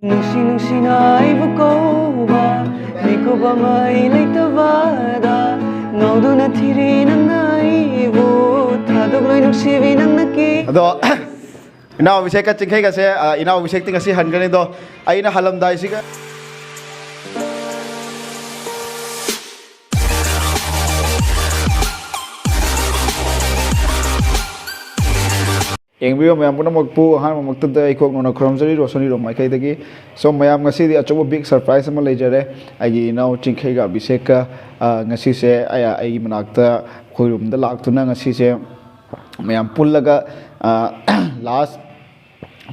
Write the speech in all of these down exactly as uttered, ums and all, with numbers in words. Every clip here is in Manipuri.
ꯅꯨꯡꯁꯤ ꯅꯨꯡꯁꯤꯅ ꯑꯩꯕꯨ ꯀꯧꯕ ꯃꯤꯀꯨꯞ ꯑꯃ ꯑꯩ ꯂꯩꯇꯕꯗ ꯉꯥꯎꯗꯨꯅ ꯊꯤꯔꯤ ꯅꯪꯅ ꯑꯩꯕꯨ ꯊꯥꯗꯣꯛꯂꯣꯏ ꯅꯨꯡꯁꯤꯕꯤ ꯅꯪꯅ ꯀꯤ ꯑꯗꯣ ꯏꯅꯥꯎ ꯑꯕꯤꯁꯦꯛꯀ ꯆꯤꯡꯈꯩꯒꯁꯦ, ꯑ, ꯏꯅꯥꯎ ꯑꯕꯤꯁꯦꯛꯇꯤ ꯉꯁꯤ ꯍꯟꯒꯅꯤ, ꯑꯗꯣ ꯑꯩꯅ ꯍꯜꯂꯝꯗꯥꯏꯁꯤꯒ ꯌꯦꯡꯕꯤꯕ ꯃꯌꯥꯝ ꯄꯨꯝꯅꯃꯛꯄꯨ ꯑꯍꯥꯟꯕꯃꯛꯇꯗ ꯑꯩꯈꯣꯏ ꯅꯧꯅ ꯈꯨꯔꯨꯝꯖꯔꯤ ꯔꯣꯁꯅꯤ ꯔꯣꯝ ꯃꯥꯏꯀꯩꯗꯒꯤ꯫ So, ꯃꯌꯥꯝ, ꯉꯁꯤꯗꯤ ꯑꯆꯧꯕ big surprise ꯑꯃ ꯂꯩꯖꯔꯦ꯫ ꯑꯩꯒꯤ ꯏꯅꯥꯎ ꯆꯤꯡꯈꯩꯒ ꯑꯕꯤꯁꯦꯛꯀ, ꯑ, ꯉꯁꯤꯁꯦ ꯑꯩ, ꯑꯩꯒꯤ ꯃꯅꯥꯛꯇ ꯑꯩꯈꯣꯏ ꯔꯨꯝꯗ ꯂꯥꯛꯇꯨꯅ ꯉꯁꯤꯁꯦ ꯃꯌꯥꯝ ꯄꯨꯜꯂꯒ, ꯑ, last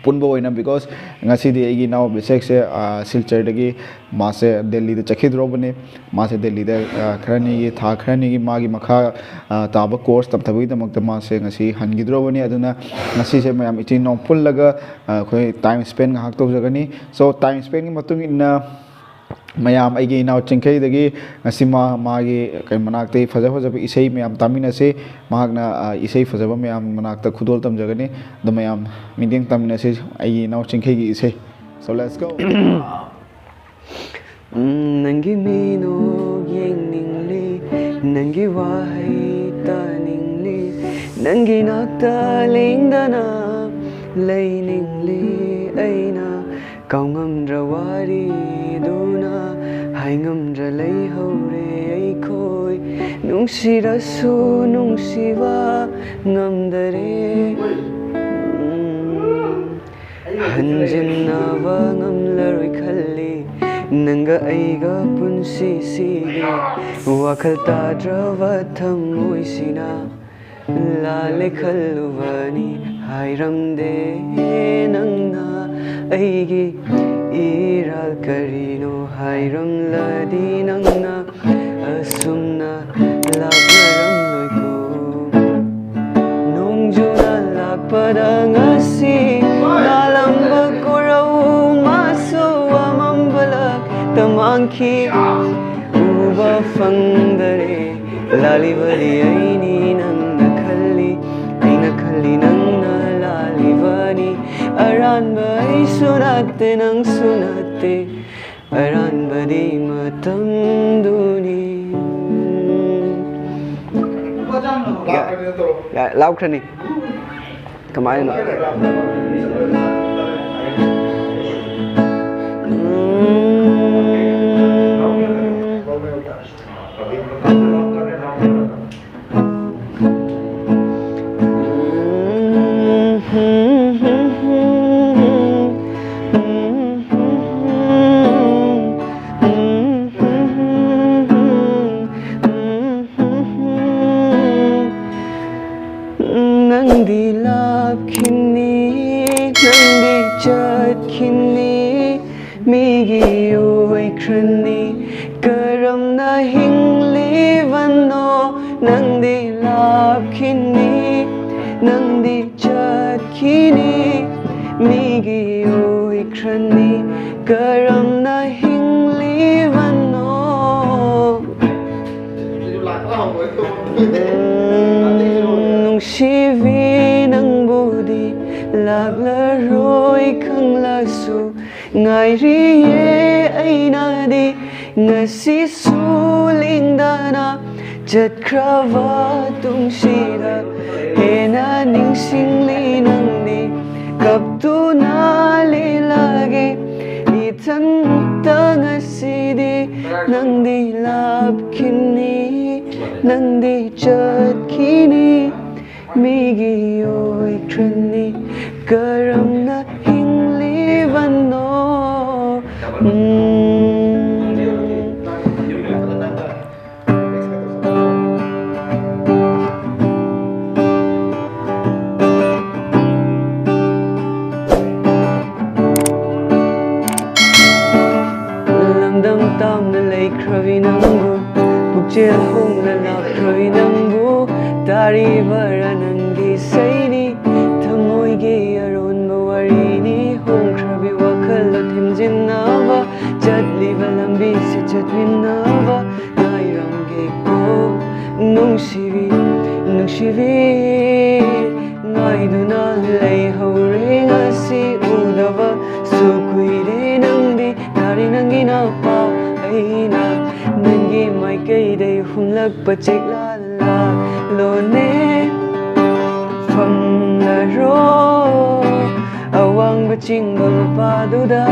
ꯄꯨꯟꯕ ꯑꯣꯏꯅ, because ꯉꯁꯤꯗꯤ ꯑꯩꯒꯤ ꯏꯅꯥꯎ ꯑꯕꯤꯁꯦꯛꯁꯦ, ꯑ, ꯁꯤꯜꯆꯔꯗꯒꯤ ꯃꯥꯁꯦ ꯗꯦꯜꯂꯤꯗ ꯆꯠꯈꯤꯗ꯭ꯔꯣꯕꯅꯤ꯫ ꯃꯥꯁꯦ ꯗꯦꯜꯂꯤꯗ, ꯑ, ꯈꯔꯅꯤꯒꯤ, ꯊꯥ ꯈꯔꯅꯤꯒꯤ ꯃꯥꯒꯤ ꯃꯈꯥ, ꯑ, ꯇꯥꯕ course ꯇꯝꯊꯕꯒꯤꯗꯃꯛꯇ ꯃꯥꯁꯦ ꯉꯁꯤ ꯍꯟꯈꯤꯗ꯭ꯔꯣꯕꯅꯤ꯫ ꯑꯗꯨꯅ ꯉꯁꯤꯁꯦ ꯃꯌꯥꯝ ꯏꯆꯤꯟ ꯏꯅꯥꯎ ꯄꯨꯜꯂꯒ, ꯑ, ꯑꯩꯈꯣꯏ time spend ꯉꯥꯏꯍꯥꯛ ꯇꯧꯖꯒꯅꯤ꯫ So, time spendꯒꯤ ꯃꯇꯨꯡ ꯏꯟꯅ ꯃꯌꯥꯝ, ꯑꯩꯒꯤ ꯏꯅꯥꯎ ꯆꯤꯡꯈꯩꯗꯒꯤ ꯉꯁꯤ ꯃꯥ, ꯃꯥꯒꯤ ꯀꯩ ꯃꯅꯥꯛꯇꯒꯤ ꯐꯖ ꯐꯖꯕ ꯏꯁꯩ ꯃꯌꯥꯝ ꯇꯥꯃꯤꯟꯅꯁꯤ꯫ ꯃꯍꯥꯛꯅ, ꯑ, ꯏꯁꯩ ꯐꯖꯕ ꯃꯌꯥꯝ ꯃꯅꯥꯛꯇ ꯈꯨꯗꯣꯜ ꯇꯝꯖꯒꯅꯤ꯫ ꯑꯗꯣ ꯃꯌꯥꯝ ꯃꯤꯠꯌꯦꯡ ꯇꯝꯃꯤꯟꯅꯁꯤ ꯑꯩꯒꯤ ꯏꯅꯥꯎ ꯆꯤꯡꯈꯩꯒꯤ ꯏꯁꯩ꯫ So, let's go. ꯎꯝ, ꯅꯪꯒꯤ ꯃꯤꯅꯣꯛ ꯌꯦꯡꯅꯤꯡꯂꯤ, ꯅꯪꯒꯤ ꯋꯥꯍꯩ ꯇꯥꯅꯤꯡꯂꯤ, ꯅꯪꯒꯤ ꯅꯥꯛꯇ ꯂꯦꯡꯗꯅ ꯂꯩꯅꯤꯡꯂꯤ꯫ ꯑꯩꯅ ꯀꯥꯎꯉꯝꯗ꯭ꯔ ꯋꯥꯔꯤꯗꯨꯅ ꯍꯥꯏꯉꯝꯗ꯭ꯔ ꯂꯩꯍꯧꯔꯦ ꯑꯩꯈꯣꯏ꯫ ꯅꯨꯡꯁꯤꯔꯁꯨ ꯅꯨꯡꯁꯤꯕ ꯉꯝꯗꯔꯦ꯫ ꯎꯝ꯫ ꯍꯟꯖꯤꯟꯅꯕ ꯉꯝꯂꯔꯣꯏ ꯈꯜꯂꯤ ꯅꯪꯒ ꯑꯩꯒ ꯄꯨꯟꯁꯤꯁꯤꯒꯤ꯫ ꯋꯥꯈꯜ ꯇꯥꯗ꯭ꯔꯕ ꯊꯃꯣꯏꯁꯤꯅ ꯂꯥꯜꯂꯦ ꯈꯜꯂꯨꯕꯅꯤ꯫ ꯍꯥꯏꯔꯝꯗꯦ ꯅꯪꯅ ꯑꯩꯒꯤ ꯏꯔꯥꯜ ꯀꯔꯤꯅꯣ꯫ ꯍꯥꯏꯔꯝꯂꯗꯤ ꯅꯪꯅ ꯑꯁꯨꯝꯅ ꯂꯥꯞꯅꯔꯝꯂꯣꯏꯀꯣ꯫ ꯅꯣꯡꯖꯨꯅ ꯂꯥꯛꯄꯗ ꯉꯁꯤ ꯉꯥꯜꯂꯝꯕ ꯀꯣꯔꯧ ꯃꯥꯁꯨ ꯑꯃꯝꯕ ꯂꯥꯛꯇ ꯃꯥꯡꯈꯤ꯫ ꯎꯕ ꯐꯪꯗꯔꯦ꯫ ꯂꯥꯜꯂꯤꯕꯗꯤ ꯑꯩꯅꯤ ꯅꯪꯅ ꯈꯜꯂꯤ, ꯑꯩꯅ ꯈꯜꯂꯤ ꯅꯪꯅ ꯂꯥꯜꯂꯤꯕꯅꯤ꯫ ꯑꯔꯥ ꯑꯍꯥꯟꯕ ꯑꯩꯁꯨ ꯅꯠꯇꯦ, ꯅꯪꯁꯨ ꯅꯠꯇꯦ, ꯑꯔꯥꯟꯕꯗꯤ ꯃꯇꯝꯗꯨꯅꯤ꯫ ꯌꯥ-, ꯌꯥ-, ꯂꯥꯎꯈ꯭ꯔꯅꯤ꯫ ꯀꯃꯥꯏꯅ? ꯅꯪꯗꯤ ꯂꯥꯞꯈꯤꯅꯤ, ꯅꯪꯗꯤ ꯆꯠꯈꯤꯅꯤ, ꯃꯤꯒꯤ ꯑꯣꯏꯈ꯭ꯔꯅꯤ꯫ ꯀꯔꯝꯅ ꯍꯤꯡꯂꯤꯕꯅꯣ? ꯅꯪꯗꯤ ꯂꯥꯞꯈꯤꯅꯤ, ꯅꯪꯗꯤ ꯆꯠꯈꯤꯅꯤ, ꯃꯤꯒꯤ ꯑꯣꯏꯈ꯭ꯔꯅꯤ꯫ ꯀꯔꯝꯅ ꯍꯤꯡꯂꯤꯕꯅꯣ? ꯅꯨꯡꯁꯤꯕꯤ, ꯅꯪꯕꯨꯗꯤ ꯂꯥꯛꯂꯔꯣꯏ ꯈꯪꯂꯁꯨ, ꯉꯥꯏꯔꯤꯌꯦ ꯑꯩꯅꯗꯤ ꯉꯁꯤꯁꯨ꯫ ꯂꯦꯡꯗꯅ ꯆꯠꯈ꯭ꯔꯕ ꯇꯨꯡꯁꯤꯗ ꯍꯦꯟꯅ ꯅꯤꯡꯁꯤꯡꯂꯤ ꯅꯪꯗꯤ꯫ ꯀꯞꯇꯨꯅ ꯂꯦꯜꯂꯒꯦ ꯏꯊꯟꯇ ꯉꯁꯤꯗꯤ꯫ ꯅꯪꯗꯤ ꯂꯥꯞꯈꯤꯅꯤ, ꯅꯪꯗꯤ ꯆꯠꯈꯤꯅꯤ, ꯃꯤꯒꯤ ꯑꯣꯏꯈ꯭ꯔꯅꯤ꯫ ꯀꯔꯝꯅ ꯍꯤꯡꯂꯤꯕꯅꯣ? ꯎꯝ꯫ ꯂꯝꯗꯝ ꯇꯥꯝꯅ ꯂꯩꯈ꯭ꯔꯕꯤ ꯅꯪꯕꯨ, ꯄꯨꯛꯆꯦꯜ ꯍꯣꯡꯅ ꯂꯥꯛꯈ꯭ꯔꯕꯤ ꯅꯪꯕꯨ, ꯇꯥꯔꯤꯕꯔꯥ ꯅꯪꯒꯤ ꯏꯁꯩꯅꯤ? ꯊꯃꯣꯏꯒꯤ ꯑꯔꯣꯟꯕ ꯋꯥꯔꯤꯅꯤ꯫ ꯍꯣꯡꯈ꯭ꯔꯕꯤ ꯋꯥꯈꯜꯗ ꯊꯤꯡꯖꯤꯟꯅꯕ, ꯆꯠꯂꯤꯕ ꯂꯝꯕꯤꯁꯦ ꯆꯠꯃꯤꯟꯅꯕ ꯉꯥꯏꯔꯝꯒꯦꯀꯣ꯫ ꯅꯨꯡꯁꯤꯕꯤ, ꯅꯨꯡꯁꯤꯕꯤ, ꯉꯥꯏꯗꯨꯅ ꯂꯩꯍꯧꯔꯦ ꯉꯁꯤ꯫ ꯄꯆꯦꯛꯂꯥ ꯂꯥꯛꯂꯣꯅꯦ, ꯐꯝꯂꯔꯣ ꯑꯋꯥꯡꯕ ꯆꯤꯡꯒ ꯃꯄꯥꯗꯨꯗ,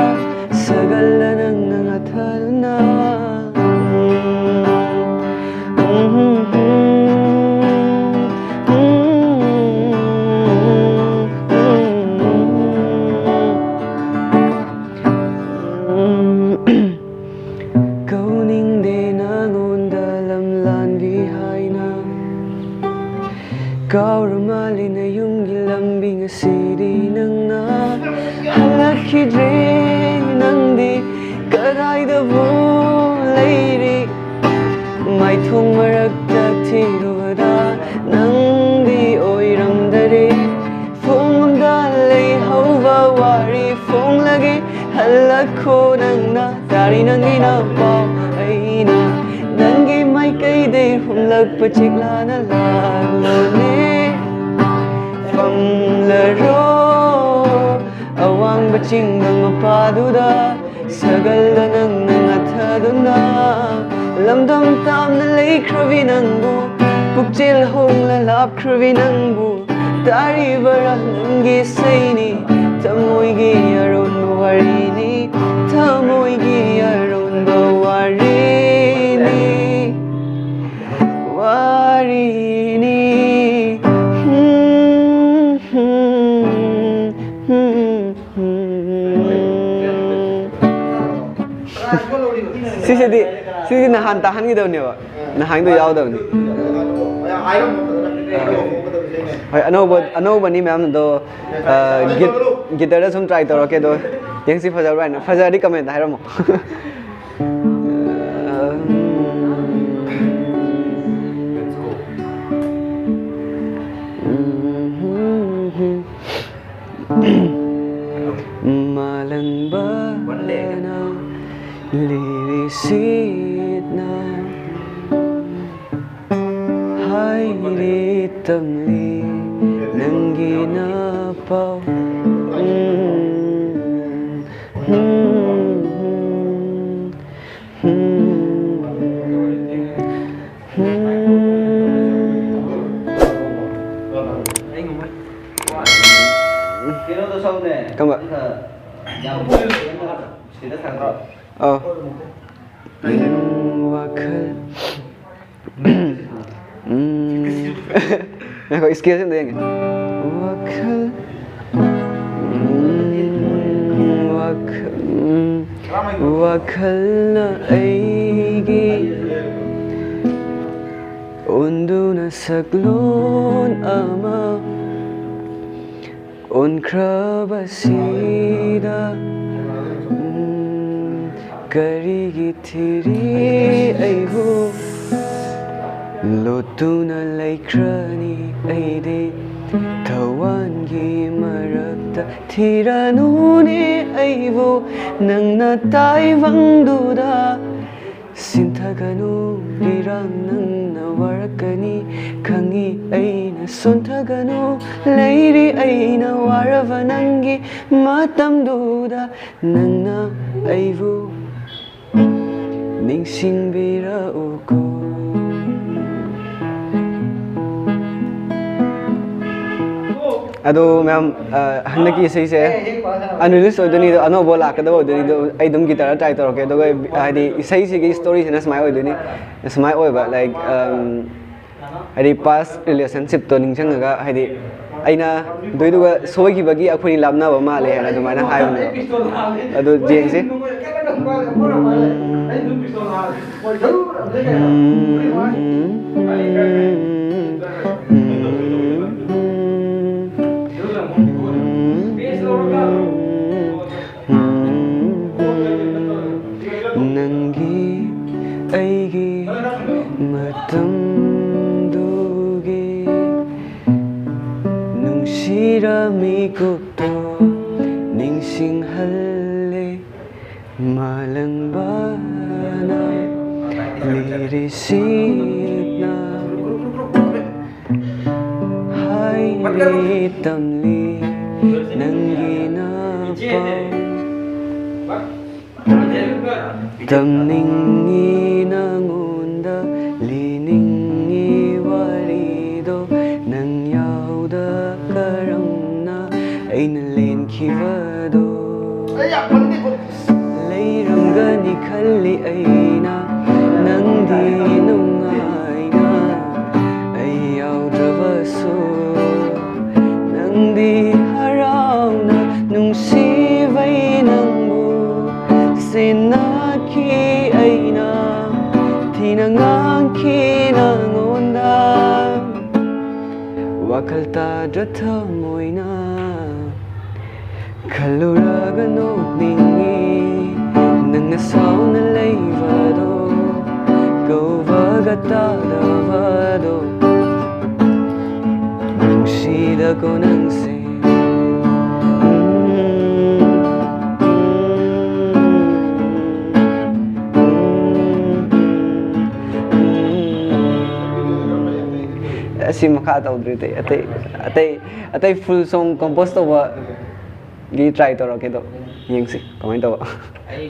ꯁꯥꯒꯜꯂ ꯅꯪꯅ ꯉꯥꯊꯗꯨꯅ꯫ ꯀꯧꯅꯤꯡꯗꯦ ꯅꯉꯣꯟꯗ ꯂꯝꯂꯥꯟꯕꯤ ꯍꯥꯏꯅ꯫ ꯀꯥꯎꯔ ꯃꯥꯜꯂꯤ ꯅꯌꯨꯝꯒꯤ ꯂꯝꯕꯤ ꯉꯁꯤꯗꯤ ꯅꯪꯅ ꯍꯜꯂꯛꯈꯤꯗ꯭ꯔꯦ꯫ ꯅꯪꯗꯤ ꯀꯗꯥꯏꯗꯕꯨ ꯂꯩꯔꯤ? ꯃꯥꯏꯊꯣꯡ ꯃꯔꯛꯇ ꯊꯤꯔꯨꯕꯗ ꯅꯪꯗꯤ ꯑꯣꯏꯔꯝꯗꯔꯦ꯫ ꯐꯣꯡꯗ ꯂꯩꯍꯧꯕ ꯋꯥꯔꯤ ꯐꯣꯡꯂꯒꯦ, ꯍꯜꯂꯛꯈꯣ ꯅꯪꯅ꯫ ꯇꯥꯔꯤ ꯅꯪꯒꯤ ꯅꯄꯥꯎ ꯑꯩꯅ ꯅꯪꯒꯤ ꯃꯥꯏꯀꯩꯗꯩ ꯍꯨꯝꯂꯛꯄ ꯆꯤꯛꯂꯥꯅ ꯂꯥꯛꯂꯣꯅꯦ꯫ ꯐꯝꯂꯔꯣ ꯑꯋꯥꯡꯕ ꯆꯤꯡꯒ ꯃꯄꯥꯗꯨꯗ, ꯁꯥꯒꯜꯗ ꯅꯪꯅ ꯉꯥꯊꯗꯨꯅ꯫ ꯂꯝꯗꯝ ꯇꯥꯝꯅ ꯂꯩꯈ꯭ꯔꯕꯤ ꯅꯪꯕꯨ, ꯄꯨꯛꯆꯦꯜ ꯍꯣꯡꯂ ꯂꯥꯞꯈ꯭ꯔꯕꯤ ꯅꯪꯕꯨ, ꯇꯥꯔꯤꯕꯔꯥ ꯅꯪꯒꯤ ꯏꯁꯩꯅꯤ? ꯊꯃꯣꯏꯒꯤ ꯑꯔꯣꯟꯕ ꯋꯥꯔꯤꯅꯤ, ꯊꯃꯣꯏꯒꯤ ꯑꯔꯣꯟꯕ ꯋꯥꯔꯤꯅꯤ, ꯋꯥꯔꯤꯅꯤ꯫ ꯁꯤꯁꯤꯗꯤ, ꯁꯤꯗꯤ ꯅꯍꯥꯟ ꯇꯥꯍꯟꯈꯤꯗꯕꯅꯦꯕ, ꯅꯍꯥꯟꯗꯣ ꯌꯥꯎꯗꯕꯅꯤ꯫ ꯍꯣꯏ, ꯑꯅꯧꯕ, ꯑꯅꯧꯕꯅꯤ ꯃꯌꯥꯝ ꯑꯗꯣ, ꯑ, ꯒꯤꯠ-, ꯒꯤꯇꯔꯗ ꯁꯨꯝ ꯇ꯭ꯔꯥꯏ ꯇꯧꯔꯛꯀꯦ ꯑꯗꯣ, ꯌꯦꯡꯁꯤ ꯐꯖꯕ꯭ꯔꯥ ꯍꯥꯏꯅ꯫ ꯐꯖꯔꯗꯤ ꯀꯃꯦꯟꯇ ꯍꯥꯏꯔꯝꯃꯣ꯫ ꯃꯥꯂꯪꯕꯅ ꯂꯤꯔꯤꯁꯤꯅ ꯍꯥꯏꯔꯤ ꯇꯝꯂꯤ ꯅꯪꯒꯤ ꯅꯄꯥꯎ꯫ ꯎꯝ, ꯎꯝ, ꯎꯝ, ꯎꯝ꯫ ꯑꯧ꯫ ꯎꯝ, ꯋꯥꯈꯜ꯫ ꯎꯝ꯫ ꯉꯥꯏꯈꯣ, scale ꯁꯦ ꯑꯝꯇ ꯌꯦꯡꯒꯦ꯫ ꯋꯥꯈꯜ꯫ ꯎꯝ, ꯋꯥꯈꯜ꯫ ꯎꯝ꯫ ꯋꯥꯈꯜꯅ ꯑꯩꯒꯤ ꯑꯣꯟꯗꯨꯅ ꯁꯛꯂꯣꯟ ꯑꯃ ꯑꯣꯟꯈ꯭ꯔꯕꯁꯤꯗ, ꯎꯝ, ꯀꯔꯤꯒꯤ ꯊꯤꯔꯤ ꯑꯩꯕꯨ? ꯂꯣꯠꯇꯨꯅ ꯂꯩꯈ꯭ꯔꯅꯤ ꯑꯩꯗꯤ ꯊꯋꯥꯟꯒꯤ ꯃꯔꯛꯇ꯫ ꯊꯤꯔꯅꯨꯅꯦ ꯑꯩꯕꯨ ꯅꯪꯅ ꯇꯥꯏꯕꯪꯗꯨꯗ꯫ ꯁꯤꯟꯊꯒꯅꯨ ꯄꯤꯔꯥꯡ, ꯅꯪꯅ ꯋꯥꯔꯛꯀꯅꯤ ꯈꯪꯉꯤ ꯑꯩꯅ꯫ ꯁꯣꯟꯊꯒꯅꯨ ꯂꯩꯔꯤ ꯑꯩꯅ ꯋꯥꯔꯕ ꯅꯪꯒꯤ ꯃꯇꯝꯗꯨꯗ꯫ ꯅꯪꯅ ꯑꯩꯕꯨ ꯅꯤꯡꯁꯤꯡꯕꯤꯔꯛꯎꯀꯣ꯫ ꯑꯗꯣ ꯃꯌꯥꯝ, ꯑ, ꯍꯟꯗꯛꯀꯤ ꯏꯁꯩꯁꯦ unreleased ꯑꯣꯏꯗꯣꯏꯅꯤ, ꯑꯗꯣ ꯑꯅꯧꯕ ꯂꯥꯛꯀꯗꯕ ꯑꯣꯏꯗꯣꯏꯅꯤ꯫ ꯑꯗꯣ ꯑꯩ ꯑꯗꯨꯝ guitar try ꯇꯧꯔꯛꯀꯦ꯫ ꯑꯗꯨꯒ ꯍꯥꯏꯗꯤ ꯏꯁꯩꯁꯤꯒꯤ story ꯁꯤꯅ ꯁꯨꯃꯥꯏꯅ ꯑꯣꯏꯗꯣꯏꯅꯤ, ꯁꯨꯃꯥꯏꯅ ꯑꯣꯏꯕ, like, um, ꯍꯥꯏꯗꯤ past relationship ꯇꯣ ꯅꯤꯡꯁꯤꯡꯉꯒ, ꯍꯥꯏꯗꯤ ꯑꯩꯅ ꯑꯗꯨꯏꯗꯨꯒ ꯁꯣꯏꯈꯤꯕꯒꯤ ꯑꯩꯈꯣꯏꯅꯤ ꯂꯥꯞꯅꯕ ꯃꯥꯜꯂꯦ ꯍꯥꯏꯅ ꯑꯗꯨꯃꯥꯏꯅ ꯍꯥꯏꯕꯅꯦꯕ꯫ ꯑꯗꯨ ꯌꯦꯡꯁꯤ꯫ ꯅꯪꯒꯤ ꯑꯩꯒꯤ ꯃꯇꯝꯗꯨꯒꯤ ꯅꯨꯡꯁꯤꯔ ꯃꯤꯀꯨꯞꯇꯣ ꯅꯤꯡꯁꯤꯡꯍꯜꯂꯦ꯫ ꯃꯥꯂꯪꯕꯅ ꯂꯤꯔꯤꯁꯤꯅ ꯍꯥꯏꯔꯤ ꯇꯝꯂꯤ ꯅꯪꯒꯤ ꯅꯄꯥꯎ꯫ ꯇꯝꯅꯤꯡꯉꯤ ꯅꯉꯣꯟꯗ ꯂꯤꯅꯤꯡꯉꯤ ꯋꯥꯔꯤꯗꯣ ꯅꯪ ꯌꯥꯎꯗ ꯀꯔꯝꯅ ꯑꯩꯅ ꯂꯦꯟꯈꯤꯕꯗꯣ꯫ ꯑꯩ ꯌꯥꯝ ꯐꯪꯗꯦꯀꯣ꯫ ꯒꯅꯤ ꯈꯜꯂꯤ ꯑꯩꯅ, ꯅꯪꯗꯤ ꯅꯨꯡꯉꯥꯏꯅ ꯑꯩ ꯌꯥꯎꯗ꯭ꯔꯕꯁꯨ꯫ ꯅꯪꯗꯤ ꯍꯔꯥꯎꯅ ꯅꯨꯡꯁꯤꯕꯩ ꯅꯪꯕꯨ ꯁꯤꯟꯅꯈꯤ ꯑꯩꯅ, ꯊꯤꯅ ꯉꯥꯡꯈꯤ ꯅꯉꯣꯟꯗ꯫ ꯋꯥꯈꯜ ꯇꯥꯗ꯭ꯔ ꯊꯃꯣꯏꯅ ꯈꯜꯂꯨꯔꯒ ꯅꯣꯛꯅꯤꯡꯉꯤ꯫ ꯅꯪꯅ ꯁꯥꯎꯅ ꯂꯩꯕꯗꯣ, ꯀꯧꯕꯒ ꯇꯥꯗꯕꯗꯣ, ꯅꯨꯡꯁꯤꯗꯀꯣ ꯅꯪꯁꯦ꯫ ꯑꯁꯤ ꯃꯈꯥ ꯇꯧꯗ꯭ꯔꯤ꯫ ꯑꯇꯩ, ꯑꯇꯩ, ꯑꯇꯩ, ꯑꯇꯩ full song compose ꯇꯧꯕꯒꯤ try ꯇꯧꯔꯛꯀꯦ ꯑꯗꯣ, ꯌꯦꯡꯁꯤ ꯀꯃꯥꯏꯅ ꯇꯧꯕ꯫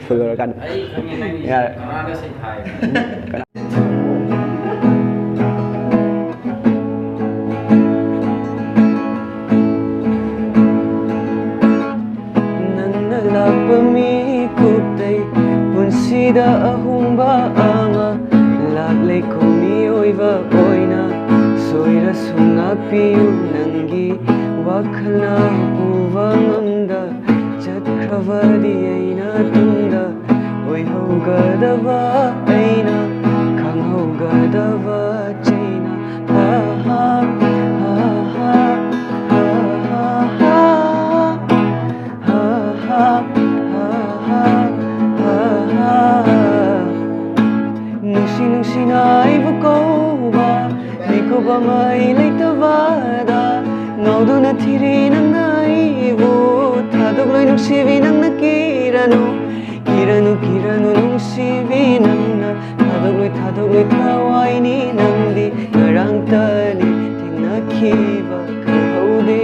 Full ꯑꯣꯏꯔꯀꯥꯟꯗ꯫ ꯑꯩ ꯈꯪꯉꯦ ꯅꯪꯒꯤ ꯌꯥꯔꯦ꯫ ꯀꯅꯥꯗ ꯁꯩꯊꯥꯏ? ꯅꯪꯅ ꯂꯥꯛꯄ ꯃꯤꯀꯨꯞꯇꯩ ꯄꯨꯟꯁꯤꯗ ꯑꯍꯣꯡꯕ ꯑꯃ ꯂꯥꯛꯂꯦꯀꯣ ꯃꯤꯑꯣꯏꯕ ꯑꯣꯏꯅ꯫ ꯁꯣꯏꯔꯁꯨ ꯉꯥꯛꯄꯤꯌꯨ ꯅꯪꯒꯤ ꯋꯥꯈꯜꯅ ꯄꯨꯕ ꯉꯝꯗ ꯆꯠꯈ꯭ꯔꯕꯗꯤ ꯑꯩꯅ ꯇꯨꯡꯗ ꯑꯣꯏꯍꯧꯒꯗꯕ ꯑꯩꯅ ꯈꯪꯍꯧꯒꯗꯕ ꯆꯩꯅ꯫ ꯍꯥ, ꯍꯥ, ꯍꯥ, ꯍꯥ, ꯍꯥ, ꯍꯥ, ꯍꯥ, ꯍꯥ, ꯍꯥ, ꯍꯥ, ꯍꯥ, ꯍꯥ꯫ ꯅꯨꯡꯁꯤ ꯅꯨꯡꯁꯤꯅ ꯑꯩꯕꯨ ꯀꯧꯕ ꯃꯤꯀꯨꯞ ꯑꯃ ꯑꯩ ꯂꯩꯇꯕꯗ ꯉꯥꯎꯗꯨꯅ ꯊꯤꯔꯤ ꯅꯪꯅ ꯑꯩꯕꯨ꯫ ꯊꯥꯗꯣꯛꯂꯣꯏ ꯅꯨꯡꯁꯤꯕꯤ ꯅꯪꯅ ꯀꯤꯔꯅꯨ, ꯀꯤꯔꯅꯨ, ꯀꯤꯔꯅꯨ ꯅꯨꯡꯁꯤꯕꯤ ꯅꯪꯅ꯫ ꯊꯥꯗꯣꯛꯂꯣꯏ, ꯊꯥꯗꯣꯛꯂꯣꯏ ꯊꯋꯥꯏꯅꯤ ꯅꯪꯗꯤ꯫ ꯉꯔꯥꯡꯇꯅꯤ ꯊꯦꯡꯅꯈꯤꯕ ꯈꯪꯍꯧꯗꯦ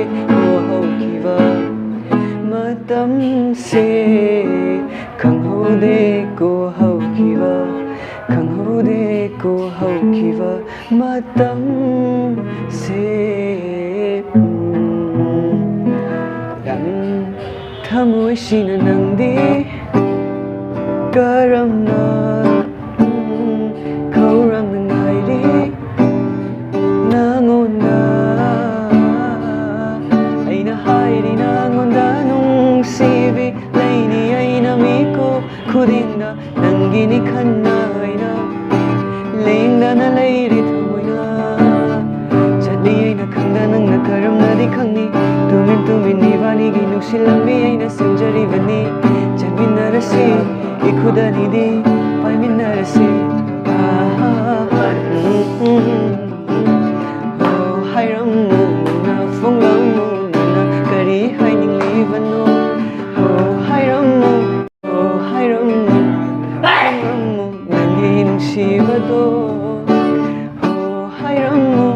ꯍꯧꯈꯤꯕ ꯃꯇꯝꯁꯦ꯫ ꯈꯪꯍꯧꯗꯦꯀꯣ ꯍꯧꯈꯤꯕ, ꯈꯪꯍꯧꯗꯦꯀꯣ ꯍꯧꯈꯤꯕ ꯃꯇꯝꯁꯦ꯫ ꯎꯝ꯫ ꯊꯃꯣꯏꯁꯤꯅ ꯅꯪꯗꯤ ꯀꯔꯝꯅ ꯎꯝ, ꯈꯧꯔꯥꯡꯅ ꯉꯥꯏꯔꯤ ꯅꯉꯣꯟꯗ꯫ ꯑꯩꯅ ꯍꯥꯏꯔꯤ ꯅꯉꯣꯟꯗ ꯅꯨꯡꯁꯤꯕꯤ, ꯂꯩꯅꯤ ꯑꯩꯅ ꯃꯤꯀꯨꯞ ꯈꯨꯗꯤꯡꯗ ꯅꯪꯒꯤꯅꯤ ꯈꯟꯅ ꯑꯩꯅ ꯂꯦꯡꯗꯅ ꯂꯩꯔꯤ ꯊꯃꯣꯏꯅ꯫ ꯆꯠꯂꯤ ꯑꯩꯅ ꯈꯪꯗ ꯅꯪꯅ ꯀꯔꯝꯅꯗꯤ ꯈꯪꯅꯤ? ꯇꯨꯃꯤꯟ ꯇꯨꯃꯤꯟ ꯏꯕꯥꯅꯤꯒꯤ ꯅꯨꯡꯁꯤꯠ ꯂꯝꯕꯤ ꯑꯩꯅ ꯁꯦꯝꯖꯔꯤꯕꯅꯤ꯫ ꯆꯠꯃꯤꯟꯅꯔꯁꯤ ꯏꯈꯨꯗꯅꯤꯗꯤ ꯄꯥꯏꯃꯤꯟꯅꯔꯁꯤ꯫ ꯑꯥ, ꯎꯝ, ꯎꯝ, ꯎꯝ꯫ ꯑꯣ, ꯍꯥꯏꯔꯝꯃꯨ ꯅꯪꯅ, ꯐꯣꯡꯂꯝꯃꯨ ꯅꯪꯅ ꯀꯔꯤ ꯍꯥꯏꯅꯤꯡꯂꯤꯕꯅꯣ? ꯑꯣ, ꯍꯥꯏꯔꯝꯃꯨ, ꯑꯣ, ꯍꯥꯏꯔꯝꯃꯨ, ꯐꯣꯡꯂꯝꯃꯨ ꯅꯪꯒꯤ ꯅꯨꯡꯁꯤꯕꯗꯣ꯫ ꯑꯣ, ꯍꯥꯏꯔꯝꯃꯨ,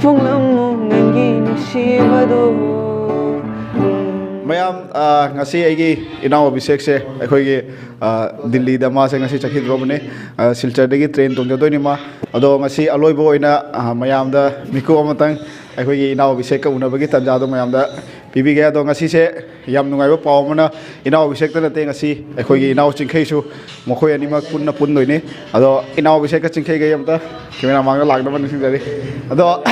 ꯐꯣꯡꯂꯝꯃꯨ ꯅꯪꯒꯤ ꯅꯨꯡꯁꯤꯕꯗꯣ꯫ ꯃꯌꯥꯝ, ꯑ, ꯉꯁꯤ ꯑꯩꯒꯤ ꯏꯅꯥꯎ ꯑꯕꯤꯁꯦꯛꯁꯦ ꯑꯩꯈꯣꯏꯒꯤ, ꯑ, ꯗꯤꯜꯂꯤꯗ ꯃꯥꯁꯦ ꯉꯁꯤ ꯆꯠꯈꯤꯗ꯭ꯔꯣꯕꯅꯤ꯫ ꯑ, ꯁꯤꯜꯆꯔꯗꯒꯤ ꯇ꯭ꯔꯦꯟ ꯇꯣꯡꯖꯗꯣꯏꯅꯤ ꯃꯥ꯫ ꯑꯗꯣ ꯉꯁꯤ ꯑꯂꯣꯏꯕ ꯑꯣꯏꯅ, ꯑ, ꯃꯌꯥꯝꯗ ꯃꯤꯀꯨꯞ ꯑꯃꯇꯪ ꯑꯩꯈꯣꯏꯒꯤ ꯏꯅꯥꯎ ꯑꯕꯤꯁꯦꯛꯀ ꯎꯅꯕꯒꯤ ꯇꯥꯟꯖꯥꯗꯣ ꯃꯌꯥꯝꯗ ꯄꯤꯕꯤꯒꯦ꯫ ꯑꯗꯣ ꯉꯁꯤꯁꯦ ꯌꯥꯝ ꯅꯨꯡꯉꯥꯏꯕ ꯄꯥꯎ ꯑꯃꯅ, ꯏꯅꯥꯎ ꯑꯕꯤꯁꯦꯛꯇ ꯅꯠꯇꯦ, ꯉꯁꯤ ꯑꯩꯈꯣꯏꯒꯤ ꯏꯅꯥꯎ ꯆꯤꯡꯈꯩꯁꯨ, ꯃꯈꯣꯏ ꯑꯅꯤꯃꯛ ꯄꯨꯟꯅ ꯄꯨꯟꯗꯣꯏꯅꯤ꯫ ꯑꯗꯣ ꯏꯅꯥꯎ ꯑꯕꯤꯁꯦꯛꯀ ꯆꯤꯡꯈꯩꯒ ꯑꯝꯇ ꯀꯦꯃꯦꯔꯥ ꯃꯥꯡꯗ ꯂꯥꯛꯅꯕ ꯅꯤꯡꯁꯤꯡꯖꯔꯤ꯫ ꯑꯗꯣ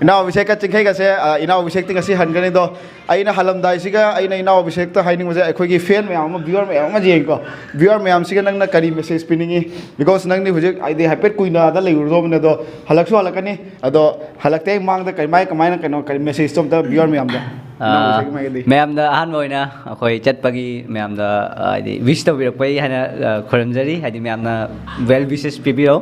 ꯏꯅꯥꯎ ꯑꯕꯤꯁꯦꯛꯀ ꯆꯤꯡꯈꯩꯒꯁꯦ, ꯑ, ꯏꯅꯥꯎ ꯑꯕꯤꯁꯦꯛꯇꯤ ꯉꯁꯤ ꯍꯟꯒꯅꯤ꯫ ꯑꯗꯣ ꯑꯩꯅ ꯍꯜꯂꯝꯗꯥꯏꯁꯤꯒ ꯑꯩꯅ ꯏꯅꯥꯎ ꯑꯕꯤꯁꯦꯛꯇ ꯍꯥꯏꯅꯤꯡꯕꯁꯦ, ꯑꯩꯈꯣꯏꯒꯤ ꯐꯦꯟ ꯃꯌꯥꯝ ꯑꯃ, ꯚ꯭ꯌꯨꯋꯔ ꯃꯌꯥꯝ ꯑꯃ ꯌꯦꯡꯉꯤꯀꯣ, ꯚ꯭ꯌꯨꯋꯔ ꯃꯌꯥꯝꯁꯤꯒ ꯅꯪꯅ ꯀꯔꯤ ꯃꯦꯁꯦꯖ ꯄꯤꯅꯤꯡꯉꯤ? ꯕꯤꯀꯣꯁ ꯅꯪꯗꯤ ꯍꯧꯖꯤꯛ ꯍꯥꯏꯗꯤ ꯍꯥꯏꯐꯦꯠ ꯀꯨꯏꯅ ꯑꯗ ꯂꯩꯔꯨꯔꯗꯧꯕꯅꯤ꯫ ꯑꯗꯣ ꯍꯜꯂꯛꯁꯨ ꯍꯜꯂꯛꯀꯅꯤ꯫ ꯑꯗꯣ ꯍꯜꯂꯛꯇꯦ ꯃꯃꯥꯡꯗ ꯀꯔꯤ, ꯃꯥꯏ ꯀꯃꯥꯏꯅ, ꯀꯩꯅꯣ, ꯀꯔꯤ ꯃꯦꯁꯦꯖꯇꯣ ꯑꯝꯇ ꯚ꯭ꯌꯨꯋꯔ ꯃꯌꯥꯝꯗ, ꯏꯅꯥꯎ ꯑꯥ, ꯑꯕꯤꯁꯦꯛꯀꯤ ꯃꯥꯏꯀꯩꯗꯒꯤ꯫ ꯃꯌꯥꯝꯗ ꯑꯍꯥꯟꯕ ꯑꯣꯏꯅ ꯑꯩꯈꯣꯏ ꯆꯠꯄꯒꯤ ꯃꯌꯥꯝꯗ, ꯑ, ꯍꯥꯏꯗꯤ ꯋꯤꯁ ꯇꯧꯕꯤꯔꯛꯄꯒꯤ ꯍꯥꯏꯅ, ꯑ, ꯈꯨꯔꯨꯝꯖꯔꯤ꯫ ꯍꯥꯏꯗꯤ ꯃꯌꯥꯝꯅ ꯋꯦꯜ ꯋꯤꯁꯦꯁ ꯄꯤꯕꯤꯔꯣ꯫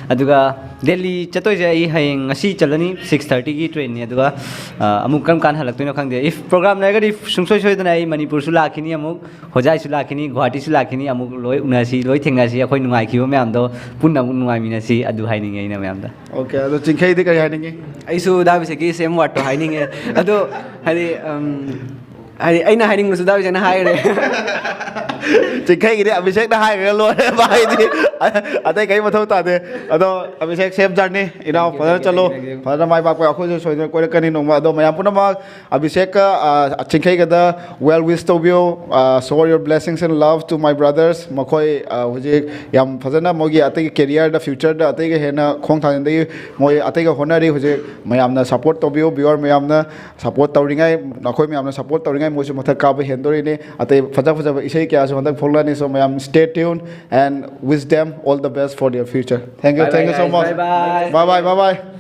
ꯑꯗꯨꯒ ꯗꯦꯜꯂꯤ ꯆꯠꯇꯣꯏꯁꯦ ꯑꯩ ꯍꯌꯦꯡ, ꯉꯁꯤ ꯆꯠꯂꯅꯤ, ꯁꯤꯛꯁ ꯊꯥꯔꯇꯤꯒꯤ ꯇ꯭ꯔꯦꯟꯅꯤ꯫ ꯑꯗꯨꯒ, ꯑ, ꯑꯃꯨꯛ ꯀꯔꯝ ꯀꯥꯟꯗ ꯍꯜꯂꯛꯇꯣꯏꯅꯣ ꯈꯪꯗꯦ꯫ ꯏꯐ ꯄ꯭ꯔꯣꯒ꯭ꯔꯥꯝ ꯂꯩꯔꯒꯗꯤ ꯁꯨꯡꯁꯣꯏ ꯁꯣꯏꯗꯅ ꯑꯩ ꯃꯅꯤꯄꯨꯔꯁꯨ ꯂꯥꯛꯈꯤꯅꯤ, ꯑꯃꯨꯛ ꯍꯣꯖꯥꯏꯁꯨ ꯂꯥꯛꯈꯤꯅꯤ, ꯒꯨꯍꯥꯇꯤꯁꯨ ꯂꯥꯛꯈꯤꯅꯤ꯫ ꯑꯃꯨꯛ ꯂꯣꯏ ꯎꯅꯁꯤ, ꯂꯣꯏ ꯊꯦꯡꯅꯁꯤ, ꯑꯩꯈꯣꯏ ꯅꯨꯡꯉꯥꯏꯈꯤꯕ ꯃꯌꯥꯝꯗꯣ ꯄꯨꯟꯅ ꯑꯃꯨꯛ ꯅꯨꯡꯉꯥꯏꯃꯤꯟꯅꯁꯤ꯫ ꯑꯗꯨ ꯍꯥꯏꯅꯤꯡꯉꯦ ꯑꯩꯅ ꯃꯌꯥꯝꯗ꯫ ꯑꯣꯀꯦ, ꯑꯗꯣ ꯆꯤꯡꯈꯩꯗꯤ ꯀꯔꯤ ꯍꯥꯏꯅꯤꯡꯉꯤ? ꯑꯩꯁꯨ ꯗꯥ ꯕꯤꯁꯦꯛꯀꯤ ꯁꯦꯝ ꯋꯥꯔꯗꯇꯣ ꯍꯥꯏꯅꯤꯡꯉꯦ꯫ ꯑꯗꯣ ꯍꯥꯏꯗꯤ, ꯎꯝ, ꯍꯥꯏꯗꯤ ꯑꯩꯅ ꯍꯥꯏꯅꯤꯡꯕꯁꯨ ꯗꯥ ꯕꯤꯁꯦꯛꯅ ꯍꯥꯏꯈ꯭ꯔꯦ꯫ ꯆꯤꯡꯈꯩꯒꯤꯗꯤ ꯑꯕꯤꯁꯦꯛꯅ ꯍꯥꯏꯈ꯭ꯔꯒ ꯂꯣꯏꯔꯦ ꯚꯥꯏꯗꯤ꯫ ꯑꯇꯩ ꯀꯩ ꯃꯊꯧ ꯇꯥꯗꯦ꯫ ꯑꯗꯣ ꯑꯕꯤꯁꯦꯛ, safe journey, ꯏꯅꯥꯎ꯫ ꯐꯖꯅ ꯆꯠꯂꯣ꯫ ꯐꯖꯅ ꯃꯥꯏ ꯄꯥꯛꯄ꯫ ꯑꯩꯈꯣꯏꯁꯨ ꯁꯣꯏꯗꯅ ꯀꯣꯏꯔꯛꯀꯅꯤ ꯅꯣꯡꯃ꯫ ꯑꯗꯣ ꯃꯌꯥꯝ ꯄꯨꯝꯅꯃꯛ ꯑꯕꯤꯁꯦꯛꯀ, ꯑ, ꯆꯤꯡꯈꯩꯒꯗ well wish ꯇꯧꯕꯤꯌꯨ꯫ ꯑ, show your blessings and love to my brothers꯫ ꯃꯈꯣꯏ, ꯑ, ꯍꯧꯖꯤꯛ ꯌꯥꯝ ꯐꯖꯅ ꯃꯣꯏꯒꯤ ꯑꯇꯩꯒꯤ career ꯗ, future ꯗ ꯑꯇꯩꯒ ꯍꯦꯟꯅ ꯈꯣꯡ ꯊꯥꯡꯖꯤꯟꯗꯒꯤ ꯃꯣꯏ ꯑꯇꯩꯒ ꯍꯣꯠꯅꯔꯤ꯫ ꯍꯧꯖꯤꯛ ꯃꯌꯥꯝꯅ support ꯇꯧꯕꯤꯌꯨ꯫ Viewer ꯃꯌꯥꯝꯅ support ꯇꯧꯔꯤꯉꯩ, ꯅꯈꯣꯏ ꯃꯌꯥꯝꯅ support ꯇꯧꯔꯤꯉꯩ ꯃꯣꯏꯁꯨ ꯃꯊꯛ ꯀꯥꯕ ꯍꯦꯟꯗꯣꯔꯤꯅꯤ꯫ ꯑꯇꯩ ꯐꯖ ꯐꯖꯕ ꯏꯁꯩ ꯀꯌꯥꯁꯨ ꯍꯟꯗꯛ ꯐꯣꯡꯂꯛꯑꯅꯤ꯫ So ꯃꯌꯥꯝ stay tuned and wish them all the best for their future. Thank you, thank you so much. Bye bye, bye bye.